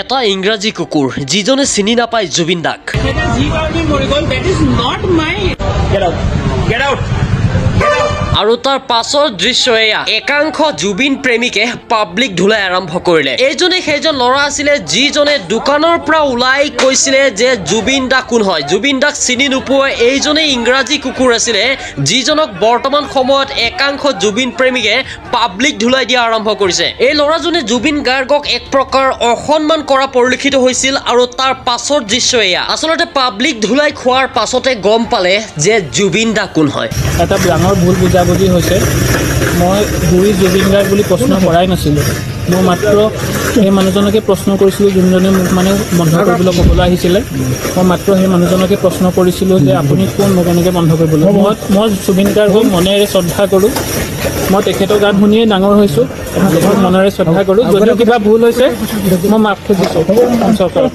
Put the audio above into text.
এটা ইংৰাজী কুকুৰ, যিজনে চিনি নাপায় জুবিন দাক। যি কাৰণে মৰি গ'ল, that is not my. Get out. Get out. আৰু তাৰ পাছৰ দৃশ্য এয়া, একাংশ জুবিন প্ৰেমিকে পাব্লিক ধুলাই আৰম্ভ কৰিলে। এইজনে সেইজন ল'ৰা আছিলে যিজনে দোকানৰ পৰা ওলাই কৈছিলে যে জুবিন দা কোন হয়, জুবিন দাক চিনি নোপোৱা এইজনে ইংৰাজী কুকুৰ আছিলে, যিজনক বৰ্তমান সময়ত একাংশ জুবিন প্ৰেমিকে পাব্লিক ধুলাই দিয়া আৰম্ভ কৰিছে। এই ল'ৰাজনে জুবিন গাৰ্গক এক প্ৰকাৰ অসন্মান কৰা পৰিলক্ষিত হৈছিল আৰু তাৰ পাছৰ দৃশ্য এয়া। আচলতে পাব্লিক ধুলাই খোৱাৰ পাছতে গম পালে যে জুবিন দা কোন হয়। এটা ডাঙৰ ভুল বুজাবুজি হৈছে। মই গুৰি জুবিন গাৰ্গ বুলি প্ৰশ্ন কৰাই নাছিলোঁ। মই মাত্ৰ সেই মানুহজনকে প্ৰশ্ন কৰিছিলোঁ যোনজনে মোক মানে বন্ধ কৰিবলৈ ক'বলৈ আহিছিলে। মই মাত্ৰ সেই মানুহজনকে প্ৰশ্ন কৰিছিলোঁ যে আপুনি কোন, মোক এনেকৈ বন্ধ কৰিবলৈ। মই জুবিন গাৰ্গক মনেৰে শ্ৰদ্ধা কৰোঁ। মই তেখেতৰ গান শুনিয়েই ডাঙৰ হৈছোঁ। তেখেতক মনেৰে শ্ৰদ্ধা কৰোঁ। যদিও কিবা ভুল হৈছে, মই মাফ খুজিছোঁ চৰকাৰক।